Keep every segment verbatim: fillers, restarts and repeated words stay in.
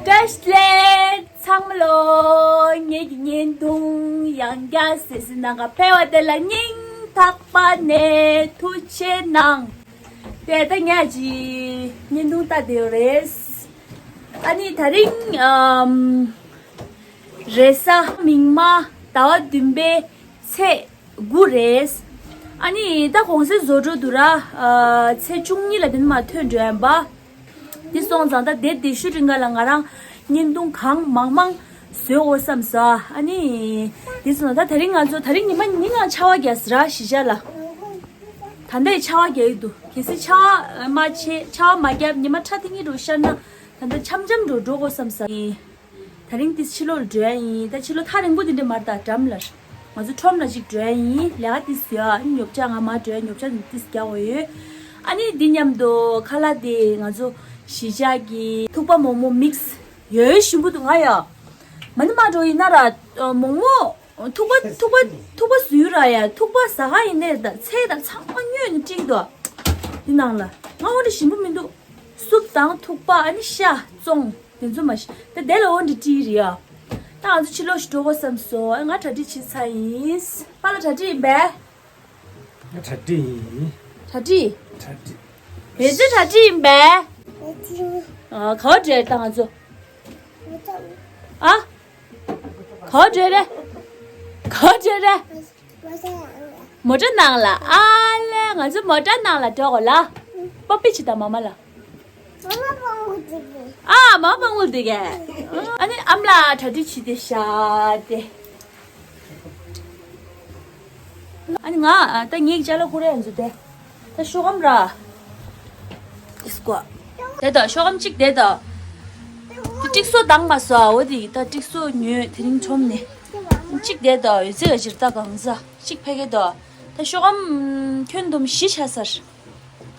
བཀྲ་ཤིས་བདེ་ལེགས་ཚང་མ་ལོ། ངེད་ཀྱི་བརྙན་ཐུང་ཡང་བསྐྱར་གཟིགས་གཟིགས་གནང་ག་ཕེབས་པ་དེ་ལ་སྙིང་ཐག་པ་ནས་ཐུགས་རྗེ་གནང་། དེ་ད་ངས་ཀྱི་བརྙན་ཐུང་ལྟ་བསྡད་ཡོད་རེད། ཨ་ནི་དེ་རིང་ཨམ། རེས་གཟའ་མིག་དམར་ཟླ་བ་བདུན་པའི་ཚེས་དགུ་རེད། ཨ་ནི་ད་གུང་སེང་བཟོ་འགྲོ་འདུག་ར། ཨ། ཚེས་བཅུ་གཉིས་ལ་དེ་ནས་མར་ཐོན་འགྲོ་ཡིན་པ། འདི་སོང་ཙང་ད་དེ་དེ་ཤུ་རིང་ག་ལ་ང་རང་བརྙན་ཐུང་གང་མང་མང་བཟོས་འོ་བསམ་ས། ཨ་ནི་འདི་སོང་ཙང་ད་དེ་རིང་ང་ཚོ་དེ་རིང་ཉི་མ་ཉིན་གང་ཆར་པ་རྒྱག་ས་ར་གཞིས་ཆགས་ལ། ད་ལྟའི་ཆར་པ་རྒྱག་གི་འདུག་གལ་སྲིད་ཆར་པ་མ་ཆེ་ཆར་པ་མ་རྒྱབ་ཉི་མ་ཁྲ་ཐིང་ངེ་འདྲ་ཤར་ན་ད་ལྟ་འཆམ་འཆམ་འདྲ་འགྲོ་དགོས་བསམ་ས་ཡིན། དེ་རིང་འདི་ཕྱི་ལོགས་ལ་འགྲོ་ཡ་ཡིན། ད་ཕྱི་ལོགས་ཐག་རིང་པོ་འདི་འདྲ་མ་རེད། ད་འགྲམ་ལ་ང་ཚོ་ཁྲོམ་ལ་ཅིག་འགྲོ་ཡ་ཡིན། ལས་ཀ་ཏིས་ཡོད། ཨ་ནི་ཉོ་ཆ་ང་མར་འགྲོ་ཡ་ཉོ་ཆ་ཏིས་རྒྱག་དགོས་ཡོད། ཨ་ནི་འདི་མཉམ་དུ་ཁ་ལག་དེ་ང་ཚོ་གཞིས་ཆགས་ཀྱི་ཐུག་པ་མོག་མོག་མིག་སི་ཡོད་ཞིམ་པོ་འདུག་ང་ཡ་མ་ནི་མ་འགྲོ་ཡིན་ན་ར་མོག་མོག་ཐུག་པ་ཐུག་པ་ཐུག་པ་བཟོས་ར་ཡ་ཐུག་པ་ཟ་ག་ཡིན་ནས་ད་ཚལ་དང་ཚང་མ་ཉོས་ནས་བཀྲིས་འདུག་འདི་ནང་ལ་ང་འོ་འདྲ་ཞིམ་པོ་མི་འདུག་སུབ་དང་ཐུག་པ་ཨ་ནི་ཤ་བཙོང་དེ་ཚོ་མ་ཤི་ད་དེ་ལ་འོ་འདྲ་བཀྲིས་རེད་ཡ། ད་ང་ཚོ་ཕྱི་ལོགས་ཤིག་འགྲོ་དགོས་བསམ་སོང་། ང་གྲ་སྒྲིག་བྱེད་ཚར་ཡིན། པཱ་ལགས་གྲ་སྒྲིག་ཡིན་པས། ང་གྲ་སྒྲིག་ཡིན། གྲ་སྒྲིག་གྲ་སྒྲིག་བེ་ཙེ་གྲ་སྒྲིག་ཡིན་པས། ཨ། ག་བ་འགྲོ་ཡ་ད་ང་ཚོ། ཨ། ག་བ་འགྲོ་རེད། ག་བ་འགྲོ་རེད། མོ་ཊ་ནང་ལ། ཨ་ལེ་ང་ཚོ་མོ་ཊ་ནང་ལ་འགྲོ་གོ་ལ། པ་པི་ཆི་ད་མ་མ་ལ། ཨ་མ་མ་ངུ་དེ་ག་ཨ་ནི་ཨམ་ལ་གྲ་སྒྲིག་བྱེད་དེ་ཤ་དེ། ཨ་ནི་ང་ད་ངེད་ཀྱི་ཅ་ལག་ཁུར་ཡ་འཛུལ་ཏེ། ད་ཤོག་སྒམ་ར། ཨིས་ཀོ། དེ་དང་ཤོག་སྒམ་གཅིག་དེ་དང་། དེ་ཏིག་སོ་དང་མ་སོ་ཨ་འོ་དེ་ད་ཏིག་སོ་ཉོས་དེ་རིང་ཁྲོམ་ནས། གཅིག་དེ་དང་ཡོད་ཚད་ཨ་ཅིར་ད་གང་ཟ་གཅིག་ཕ་གི་དང་། ད་ཤོག་སྒམ་ཁྱོན་བསྡོམས་བཞི་ཆགས་ས་རེད།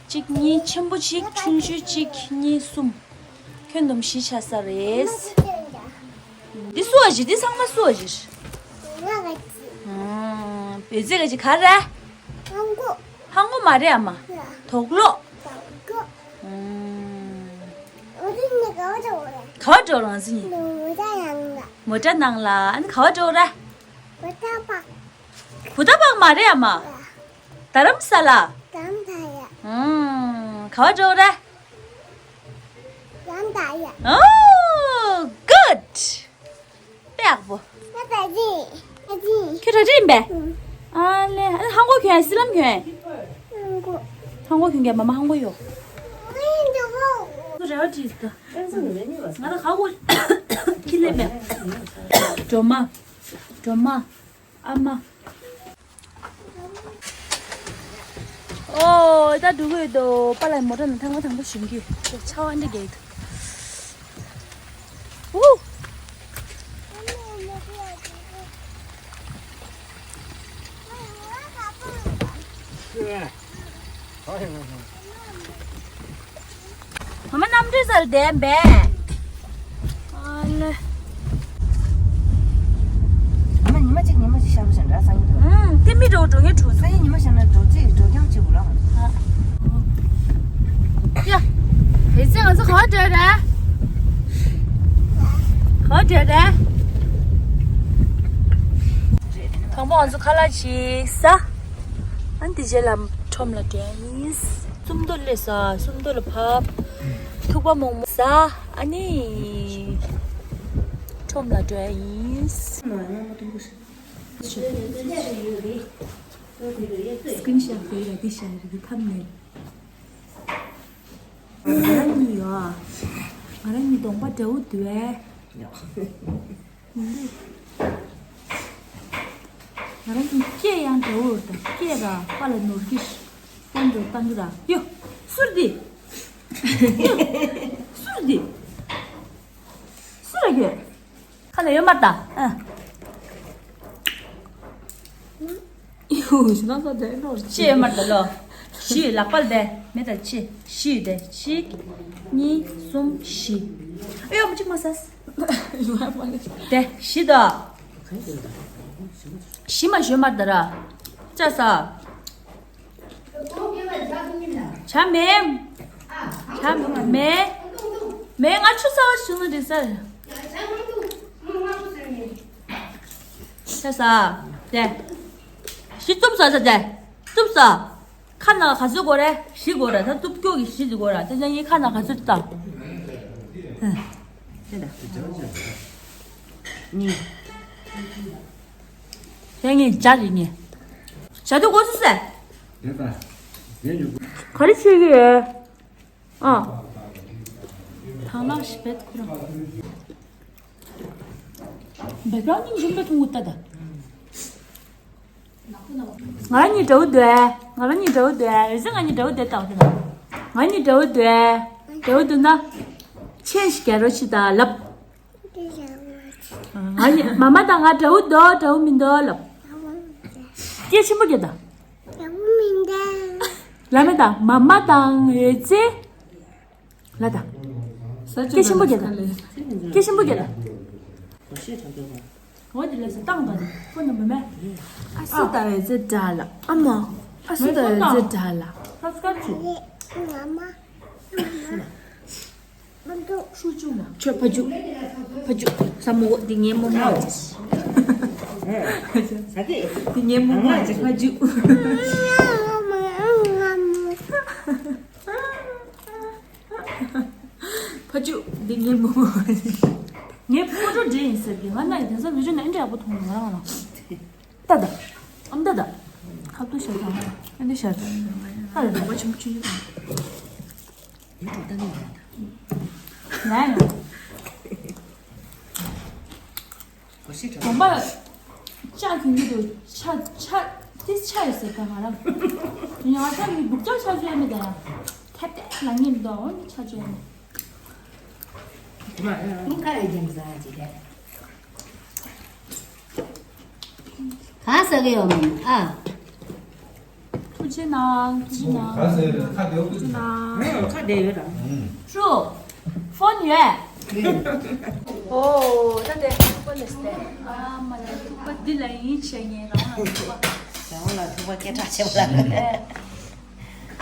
གཅིག་གཉིས་ཆེན་པོ་གཅིག་ཆུང་ཆུང་གཅིག་གཉིས་གསུམ། ཁྱོན་བསྡོམས་བཞི་ཆགས་ས་རེད། འདི་སུ་བ་ཞིག་འདི་ཚང་མ་སུ་བ་ཞིག་ཨང་། བོད་ཚིག་ག་ཅིག་ག་རེ། ཧང་གོ། ཧང་གོ་མ་རེད་ཨ་མ། དོག་ལོ། དོག་ལོ། ཨང་། འོ་དེ་ནི་ག་བ་འགྲོ་རེད། ག་བ་འགྲོ་རང་ཚོ་གཉིས། མོ་ཊ་ནང་ལ། མོ་ཊ་ནང་ལ་ཨ་ནི་ག་བ་འགྲོ་རེད། བུ་ད་པག་བུ་ད་པག་མ་རེད་ཨ་མ། རྡ་རམ་ས་ལ། རྡ་རམ་ས་ལ། ཨང་། ག་བ་འགྲོ་རེད། རྡ་རམ་ས་ལ། ཨོ། གུཌ། དཔེ་ཡག་པོ། ང་ད་ཅི། ད་ཅི། ཁྱོད་གྲ་སྒྲིག་ཡིན་པས། ཨ་ལེ། ཨ་ཧང་གོ་གྱོན་ཡ་སི་ལམ་གྱོན་ཡ། ཧང་གོ། ཧང་གོ་གྱོན་གྱི་མ་མ་ཧང་གོ་ཡོ། རེ་བ་བྲིས་ད། ང་ད་ཧང་གོ། ཁྱི་ལེ་མེ། སྒྲོལ་མ། སྒྲོལ་མ། ཨ་མ། ཨོ། ད་འགྲོ་གི་ཡོད་དོ། པཱ་ལགས་མོ་ཊ་ནང་ཐང་པ་ཐང་པོ་ཞོན་གི་ཡོད། ཆར་པ་འདི་རྒྱག་གི་འདུག་ཨུ། མ་མ་གནམ་གྲུའི་རྩ་ལ་བསྡད་པས། ཨ་ལེ། ཉི་མ་ཉི་མ་གཅིག་ཉི་མ་གཅིག་ཤར་བ་བཞིན་འདྲ་སང་ཉིན་དུ། ཨང་། དེ་མི་འགྲོ་འགྲོ་ངེས་འགྲོ་སང་ཉིན་ཉི་མ་ཤར་ན་འགྲོ་རྩིས་འགྲོ་རྐྱང་གཅིག་པུ་ལ། ཡ། དེ་ཚེ་ང་ཚོ་ག་པར་འགྲོ་རེད། ག་པར་འགྲོ་རེད། དང་པོ་ང་ཚོ་ཁ་ལག་ཅིག་ཟ། ཨ་ནི་དེ་རྗེས་ལ་ཁྲོམ་ལ་འགྲོ་ཡ་ཡིན། སུམ་མདོ་སླེབས་སོང་། སུམ་མདོ་ལ་བབས། ཐུག་པ་མོག་མོག་ཟ། ཨ་ནི་ཁྲོམ་ལ་འགྲོ་ཡ་ཡིན། སི་ཀིན་ཤོ་ཊི་དེ་ལ་འདི་བཞག་རེད། འདི་ཐམ་ནེལ། ང་རང་གཉིས་ཡོད། ང་རང་གཉིས་གདོང་པ་འདྲ་བོ་འདུག་ཨེ། ང་རང་གི་སྐད་ཡང་འདྲ་བོ་དང་སྐད་ར་པཱ་ལགས་ནོར་གྱི་ཧྥོན་འགྲོ་བཏང་གི་ར། ཡོ། སུར་དི། ཡོ། སུར་དི། སུ་ར་གྱོད། ཁ་ལ་ཡོད་མར་ད། ཨ། ཡོ་ཞི་ན་ས་དེ་ནོར་ཅི་ཡོད་མར་ད་ལོ། བཞི་ལག་པ་ལ་བསྡད་མེད་ད་ཅི། བཞི་ཡོད་དེ་གཅིག་གཉིས་གསུམ་བཞི། ཨ་ཡོ་མ་གཅིག་མ་ཟ། ཡོད་མ་ལེ། དེ་བཞི་དོ། བཞི་མ་ཞོན་མར་ད་ར། ཅ་ས། ཆ་མེད། ཆ་མེད། མེད། ང་ཆུ་ཚ་བ་བྱུང་ན་འགྲིག་ས་རེད། ཆ་ས། དེ། ཤི་བཏུབ་ས་ས་དེ། བཏུབ་ས། ཁ་ནང་ག་ཚོད་དགོས་རེད། བཞི་དགོས་རེད། ད་བཏུབ་སྐྱོ་གི་བཞི་དགོས་རེད། དེ་ནས་ངའི་ཁ་ནང་ག་ཚོད་བཏང་། ཨ། དེ་ད། གཉིས། དེ་ངས་སྦྱར་ཡིན་ངས། བྱ་དུས་འགོ་ཚུགས་སེ། ག་རེ་བྱེད་ཀྱི་ཡོད། ཨ། ཐང་ལག་ཞིག་བེད་ཁོ་རང་། བེད་རང་ཉིན་ཞིམ་པོ་འཐུང་གི་ལྟ་ད། ང་རང་གཉིས་འདྲ་བོ་འདུག་ཨེ། ང་རང་གཉིས་འདྲ་བོ་འདུག་ཨེ། རེ་ཟིང་ང་གཉིས་འདྲ་བོ་འདུག་ལྟ་བ་དེ་ན། ང་གཉིས་འདྲ་བོ་འདུག་ཨེ། འདྲ་བོ་འདུག་ན། མཆན་ཞིག་རྒྱག་རོགས་བྱེད་དང་ལབ། ང་གཉིས་མ་མ་དང་ང་འདྲ་བོ་འདུག་འདྲ་བོ་མི་འདུག་ལབ། སྐད་ཆེན་པོ་རྒྱག་དང་། ལབ་མེད་དང་མ་མ་དང་འོད་ཟེར། ལ་དང་། སྐད་ཆེན་པོ་རྒྱག་དང་། སྐད་ཆེན་པོ་རྒྱག་དང་། འོ་དེ་ལས་སུ་བཏང་དང་། ཕོ་ནམ་བུ་མེད། ཨ་སི་ད་འོད་ཟེར་འདྲ་ལ་ཨ་མ། ཨ་སི་ད་འོད་ཟེར་འདྲ་ལ། ཁ་སྐར་ཆུ། ཧྲུ་ཅུ་ལ། ཁྱོད་ཕ་ཇུ། ཕ་ཇུ། ས་མོ་འདི་ངའི་རྨོ་མོ། འདི་ངའི་རྨོ་མོ་ཅིག་ཕ་ཇུ། ཕ་ཇུ། འདི་ངའི་རྨོ་མོ། ངའི་ཕོ་ཊོ་འདྲེ་ཡིན་ཟེར་གི། ང་ན་ཡི་དེང་སང་བི་ཌིའོ་ནང་ཨེ་འདྲ་ཡག་པོ་མཐོང་གི་མ་རེད་ང་རང་། ལྟ་ད། ཨམ་ལྟ་ད། ཁ་ཐུག་ཤར་དང་། ཨ་ནི་ཤར་དང་། ཨ་ལ་རོགས་པ་ཆེན་པོ་ཆུང་ཆུང་དང་། ཡུ་ཊུབ་ལྟ་ནི་མ་རེད་ད། ཡ་ཡ། གོ་ཤི་གྲོགས། གོམ་པ་ལྕགས་གྱོན་གྱི་འདུག་ཆ་ཆ་ཏིས་ཆ་ཡོད་ཟེར་ད་ང་རང་། ཡང་ཆ་གི་སྦུག་ལྕགས་ཆ་བཅོས་མེད་ད་ཡང་། ཐེབས་ཏེ་ལ་ངེས་མི་འདུག་འོ་ནི་ཆ་བཅོས་མེད། ཁ་ཟ་གི་ཡོད་མ་ཨ། ཐུགས་རྗེ་གནང་། ཐུགས་རྗེ་གནང་། ཁ་ཟེར་ཁ་དེ་ཡོད་ཀྱི། ཐུགས་རྗེ་གནང་། ཁ་དེ་ཡོད་དང་། ཧྲུ། ཕོན་ཡོད། ཨོ་ད་དེ་ཐུག་པ་ལེས་ཏེ། ཨ་མ་ལ་ཐུག་པ་འདི་ལ་ཡིན་ཆེ་ངས་རང་ལ་ཐུག་པ། རང་ལ་ཐུག་པ་སྐད་གྲགས་ཆེ་བ་ལ།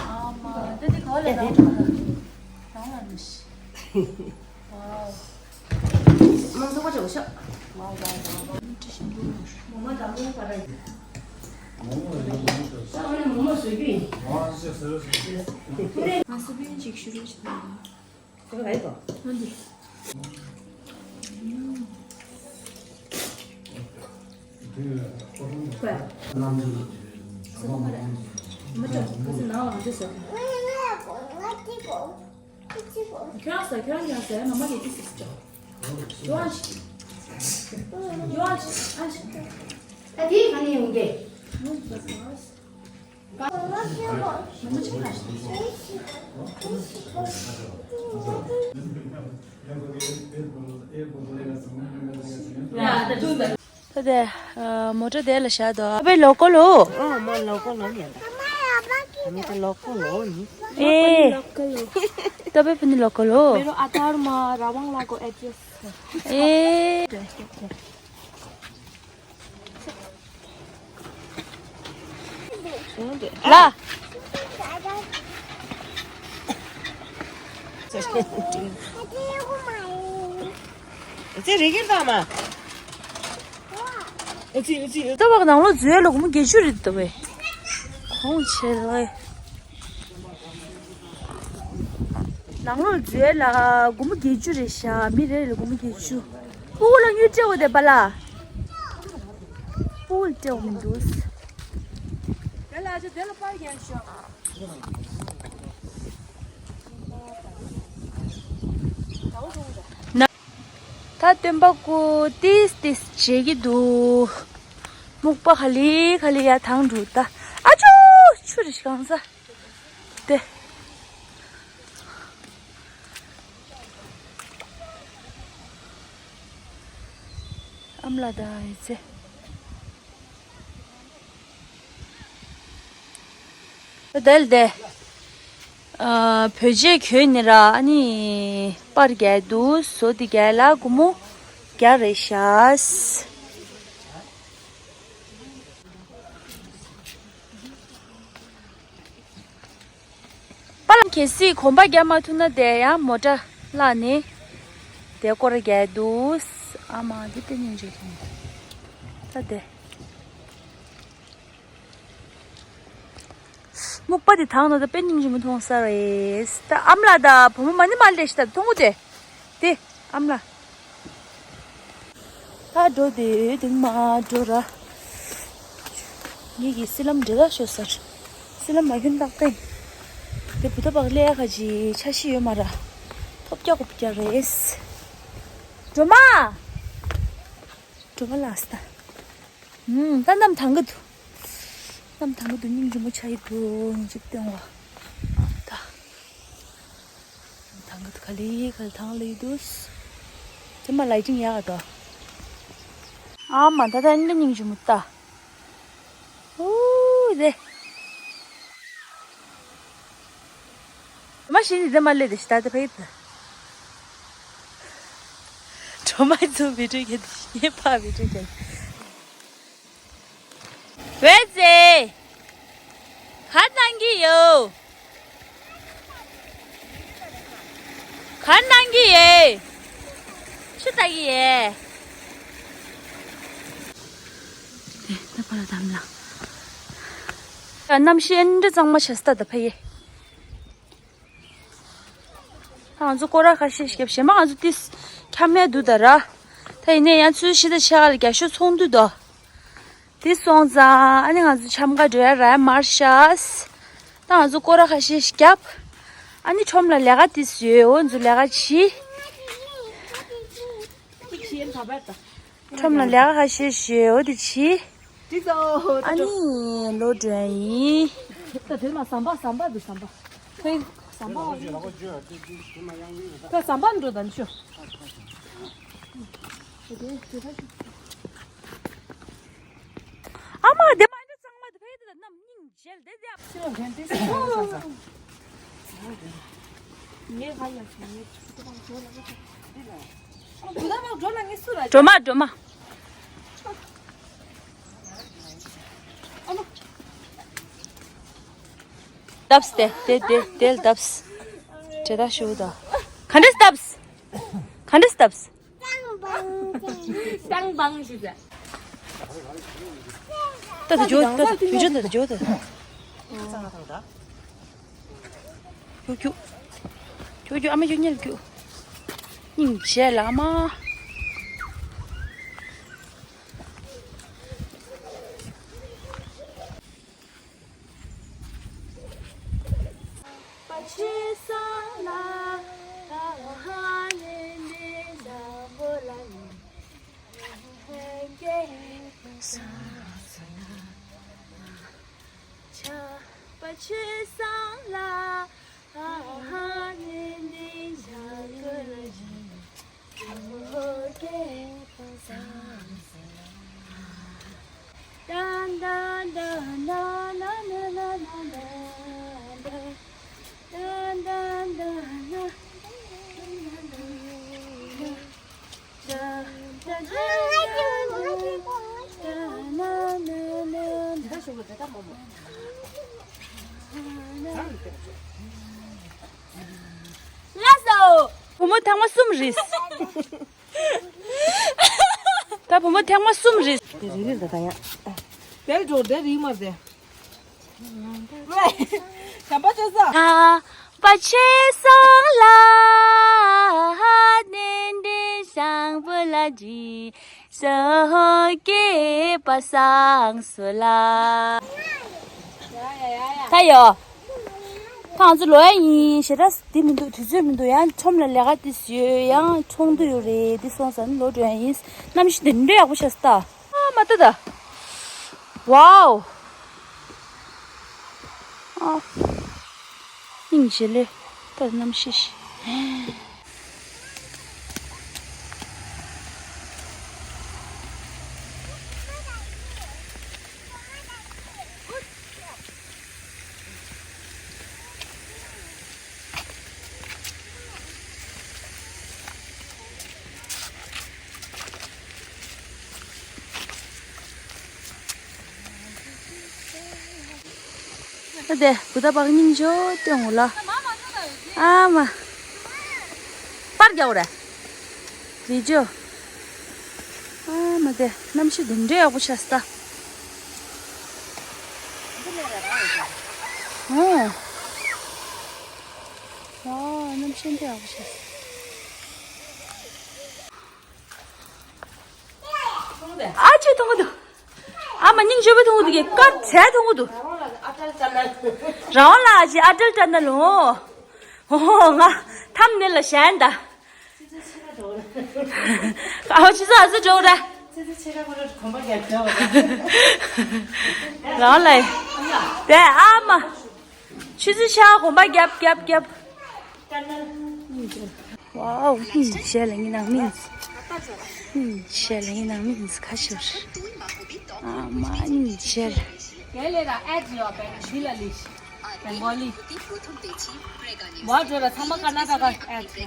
ཨ་མ་ད་དེ་ག་ལ་རང་ལ་རང་ལ་མི་ཤེས། ཨོ། མང་ཚོགས་པ་འགྲོ་ཤོག་ཁྱོད་རང་ཟ། ཁྱོད་རང་ཟ། མ་མ་ལས་ཀྱི་སིག་ཅོ། ཡོ་ཨ་ཤི། ཡོ་ཨ་ཤི། ཨ་ཤི། ད་དེ་ག་ནས་ཡོང་གི། མ་མ་ཅིག་ཁ་ཤི། ཡ་ད་དུང་ད། ད་དེ། མོ་ཊ་དེ་ལ་བཞག་དོ། ཨ་པའི་ལོ་ཀོ་ལོ། ཨོ་མོ་ལོ་ཀོ་ལོ་ཉན་ད། མོ་ཊ་ལོ་ཀོ་ལོ་ནི། ཨེ། ད་པའི་ཕུ་ནི་ལོ་ཀོ་ལོ། मेरो आधारमा रावाङलाको एड्रेस छ। ए। ल। चाहिँ रेगेर दामा। ད་བག་ནང་ལོགས་འཛུལ་ལ་སྒོར་མོ་བརྒྱད་ཅུ་རེད་ད་བས། གོང་ཆེ་ལ། ནང་ལོགས་འཛུལ་ལ་སྒོར་མོ་བརྒྱད་ཅུ་རེད་ཤག་མི་རེ་རེ་ལ་སྒོར་མོ་བརྒྱད་ཅུ། ཕྲུ་གུ་ལ་དངུལ་སྤྲད་འོ་དེ་པ་ལ། ཕྲུ་གུ་ལ་སྤྲད་འོ་མི་འདུག་དེ་ལ་ཨ་ཅག་དེ་ལ་པར་རྒྱག་ཤོག་ད་སྟོན་པ་སྐུ་ཏིས་ཏིས་བྱེད་ཀྱི་འདུག་སྨུག་པ་ག་ལེ་ག་ལེ་ཡར་ཐང་འགྲོ་ད། ཨ་ཅོ། ཆུ་རེ་ཞིག་གང་ས། ཏེ། ཨམ་ལ་ད་ཨེ་ཙེ། དལ་དེ། ཨ། བོད་ཆས་གྱོན་ནི་ར་ཨ་ནི་པར་རྒྱག་འདུག་བཟོ་འདི་རྒྱག་ལ་སྒོར་མོ་བརྒྱ་རེད་ཤག་པ་ལགས་གལ་སྲིད་གོམ་པ་རྒྱག་མ་ཐུབ་ན་དེ་ཡང་མོ་ཊ་ ལ་ནི། དེ་སྐོར་རྒྱག་འདུག་ཨ་མ་འདི་དཔེ་སྙིང་རྗེ་ལ་ནི། ད་དེ། སྨུག་པ་དེ་དང་ནོ་ད་དཔེ་སྙིང་རྗེ་མོ་མཐོང་ས་རེད། ད་ཨམ་ལགས་ད་བུ་མོ་མ་ནི་མ་ལས་ཤི་ད་མཐོང་གོ་དེ། དེ་ཨམ་ལགས། ད་འགྲོ་དེ་དེ་མ་འགྲོ་ར། ངེད་ཀྱི་སི་ལམ་འདྲེ་ད་ཤོ་སར། སི་ལམ་མ་ཁྱོད་ཏག་ཏན། དེ་བུ་ད་བག་ལས་ཁ་ཅི་ཆ་ཤི་ཡོད་མ་ར། ཐོབ་རྒྱག་གོ་རྒྱག་རེད། འགྲོ་མ། འགྲོ་མ་ལགས་ད། ད་གནམ་དྭངས་གི་འདུག་གནམ་དྭངས་གི་འདུག་སྙིང་རྗེ་མོ་ཆགས་ཀྱི་འདུག་ཡིན་གཅིག་སྟོན་བ། ད། གནམ་དྭངས་གི་འདུག་ག་ལེ་ག་ལེ་དྭངས་ལེ་འདུག་དེ་མ་ལའི་ཊིང་ཡག་ག་འདུག་ཨ་མ་ད་ད་ཨ་ནི་སྙིང་རྗེ་མོ་ད། ཨུ་རེ། མ་གཞི་ནས་འདི་མ་སླེབས་དེ་ཞི་ད་དེ་ཕ་གི་ད། གྲོ་མ་ཚོ་བི་ཌིའོ་རྒྱག་དེ་ཞི་ངས་ཕ་བི་ཌིའོ་རྒྱག་དེ། ཝེ་ཙེ། ག་རེ་གནང་གི་ཡོད། ག་རེ་གནང་གི་ཡོད། ཆུ་ལྟ་གི་ཡོད། དེ་ད་ཕར་ལ་བསྡམས་ལ། གནམ་གཤིས་ཨེ་འདྲ་གཙང་མ་ཆགས་སི་ད་ད་ཕ་གི། ང་ཚོ་སྐོར་ར་ཁ་ཤས་ཤིག་བརྒྱབ་གཞན་པ་ང་ཚོ་ཏིས་འཁྱམ་ཡ་འདུག་ད་ར། ད་ཡིན་ནའི་ཡང་ཚུལ་ཤི་ད་ཆ་ག་ལ་རྒྱ་ཤོད་ཚོང་འདུག་དོ། དེ་སོང་ཙང་ཨ་ནི་ང་ཚོ་འཁྱམ་ག་འགྲོ་ཡ་ར་ཡ་མར་ཤག་ད་ང་ཚོ་སྐོར་ར་ཁ་ཤས་ཤིག་བརྒྱབ། ཨ་ནི་ཁྲོམ་ལ་ལས་ཀ་ཏིས་ཡོད་འོ་ཚོ་ལས་ཀ་བྱེད། ཁྲོམ་ལ་ལས་ཀ་ཁ་ཤས་ཤིག་ཡོད་འོ་དེ་བྱེད། འགྲིག་སོང་། ཨ་ནི་ལོག་འགྲོ་ཡ་ཡིན། ད་དེ་མ་ཟམ་པ་ཟམ་པ་འདུག་ཟམ་པ། ཧེ། ཟམ་པ་འོ་ཡིན། ད་ཟམ་པ་འགྲོ་ད་ནི་ཤོ། ཨ་མ་དེ་མ་འདྲ་གཙང་མ་དེ་ཕ་གི་དེ་ད་གནམ་སྙིང་རྗེ་ལ་དེ་དེ་ཨ། ཕྱི་ལ་འགྲན་ཏེ་ཟམ་པ་ཟམ་པ། ངས་ཧ་ཡ་ཁྱོད་ངས་ཁྱོད་ད་འགྲོ་ལ་ང་ད་འདི་ལ། ཨ་མ་བུ་ད་མ་འགྲོ་ལ་ངས་སུ་ར། འགྲོ་མ་འགྲོ་མ། ལྡབས་ཏེ་ཏེ་ཏེ་ཏེ་ལྡབས། དེ་ད་ཞུ་ད། ག་འདྲས་ལྡབས། ག་འདྲས་ལྡབས། ཏང་བང་ཞིག་ཟེར། ད་ད་ཇོ་ད་ད་ཇོ་ད་ད་ཇོ་ད། ཁྱོད་ཁྱོད། ཁྱོད་ཁྱོད་ཨ་མ་ཁྱོད་ཉལ་ཁྱོད། སྙིང་རྗེ་ལ་མ། ལགས་སོ། བུ་མོ་ཐེངས་མ་གསུམ་རེད། ད་བུ་མོ་ཐེངས་མ་གསུམ་རེད། དེ་རིག་རིག་ད་ད་ཡ། དེར་འགྲོ་དེ་རིག་མ་དེ། ཞམ་པ་ཆེ་ས། ཨ་པ་ཆེ་སོང་ལ། ནན་ཏན་ཞང་པོ་ལ་ཇི། སོ་ཧོ་ཀེ་པ་སང་སོ་ལ། ད་ཡོ། ད་ང་ཚོ་ལོག་ཡ་ཡིན། ཞེ་དྲག་འདི་མི་འདུག་དུས་ཚོད་མི་འདུག་ཡང་ཁྲོམ་ལ་ལས་ཀ་ཏིས་ཡོད། ཡང་ཚོང་འདུ་ཡོད་རེད། འདི་སོང་ཙང་ལོག་འགྲོ་ཡ་ཡིན། གནམ་གཤིས་འདི་འདྲ་ཡག་པོ་ཤར་སོང་ད། ཨ་མ་ལྟ་ད། ཝའོ། ཨ། སྙིང་རྗེ་ལེ། ད་གནམ་གཤིས་ཤིག་ཨ་དེ་བུ་ད་བག་སྙིང་རྗེ་སྟོན་འོ་ལ། ཨ་མ། རྒྱག་རེད། བི་ཌི་ཡོ། ཨ་མ་དེ་གནམ་གཤིས་དེ་འདྲའི་ཡག་པོ་ཆགས་སོང་ད། ཨོ། ཝ། གནམ་གཤིས་འདི་ཡག་པོ་ཆགས་སོང་། ཨ་ཅེ་མཐོང་གི་འདུག་ཨ་མ་སྙིང་རྗེ་པོ་མཐོང་གི་འདུག་གི་དཀར་ཚལ་མཐོང་གི་འདུག་རང་ལ་ཨ་ཅེ་ཨ་ཏལ་ཏ་ན་ལོ། ཨོ་ང་ཐམ་ནེ་ལ་ཞན་ད། ཨ་ཕྱི་ཚ་ཨ་ཟི་འགྲོ་ར། རང་ལ་དེ་ཨ་མ། ཆུ་ཚོད་ཆ་གོམ་པ་རྒྱབ་རྒྱབ་རྒྱབ། ཝའོ། ཨིན་ཞེ་ལ་ངི་ནང་མིན། ཨིན་ཞེ་ལ་ངི་ནང་མིན་ཁ་ཤོར། ཨ་མ་ཨིན་ཞེ་ལ། དེ་ལས་ར་ཨེ་ཇི་ཡོ་བེང་ཤི་ལ་ལི་ཤི། བེང་གོ་ལི། ཝ་འགྲོ་ར་ཚང་མ་ཀར་ན་ཊ་ཀ་ཨེ་ཇི།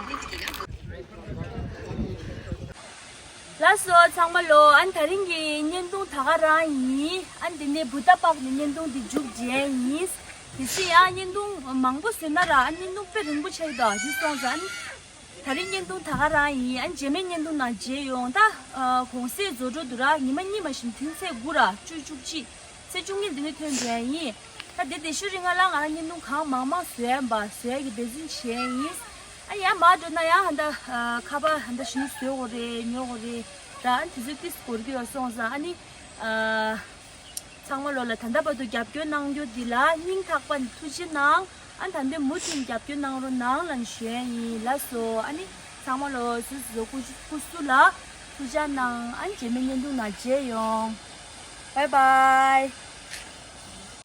ལགས་སོ་ཚང་མ་ལོ། ཨན་དེ་རིང་གི་བརྙན་ཐུང་ད་ག་རང་ཡིན། ཨན་དེ་ནས་བུ་ཏ་པག་ནས་བརྙན་ཐུང་འདི་མཇུག་བྱས་ཡིན། དེ་སྲིད་ཡང་བརྙན་ཐུང་མང་པོ་བཟོས་ན་ར་ཨན་བརྙན་ཐུང་དཔེ་རིང་པོ་ཆགས་ཀྱི་འདུག་དེ་སོང་ཙང་ཨན་དེ་རིང་བརྙན་ཐུང་ད་ག་རང་ཡིན། ཨན་རྗེས་མའི་བརྙན་ཐུང་ནང་མཇལ་ཡོང་ད། ཨ་གུང་སེང་རྫོགས་འགྲོ་འདུག་ར། ཉི་མ་གཉིས་མ་གཞི་ཐུན་ཚད་དགུ་ར་བཅུ་བཅུ་གཅིག་ཚེས་བཅུ་གཉིས་འདི་ནས་ཐོན་འགྲོ་ཡ་ཡིན། ད་དེ་དེ་ཤུ་རིང་ང་ལ་ང་རང་བརྙན་ཐུང་གང་མང་མང་བཟོ་ཡ་ཡིན་པ་བཟོ་ཡ་གི་འབད་བརྩོན་བྱས་ཡིན། ཨ་ཡ་མ་འགྲོ་ན་ཡང་ཧ་ད་ཁ་པར་ཧ་ད་ཞུ་བཟོ་དགོས་རེད་ཉོ་དགོས་རེད། ད་ཨ་དེ་ཚོ་ཏིས་འགོར་གི་ཡོད་སོང་ཙང་ཨ་ནི། ཨ་ཚང་མ་ལོ་ལ་ད་ལྟ་བར་དུ་རྒྱབ་སྐྱོར་གནང་རྒྱུ་འདི་ལ་སྙིང་ཐག་པ་ནས་ཐུགས་རྗེ་གནང་། ཨ་ད་འདི་མུ་མཐུད་རྒྱབ་སྐྱོར་གནང་རོགས་གནང་ལབ་ཞུ་ཡ་ཡིན་ལགས་སོ། ཨ་ནི་ཚང་མ་ལོ་སུ་སུ་སྐུ་སྐུ་གཟུགས་ལ་ཐུགས་རྗེ་གནང་། ཨ་ནི་རྗེས་མའི་བརྙན་ཐུང་ནང་མཇལ་ཡོང་། བའི་བའི།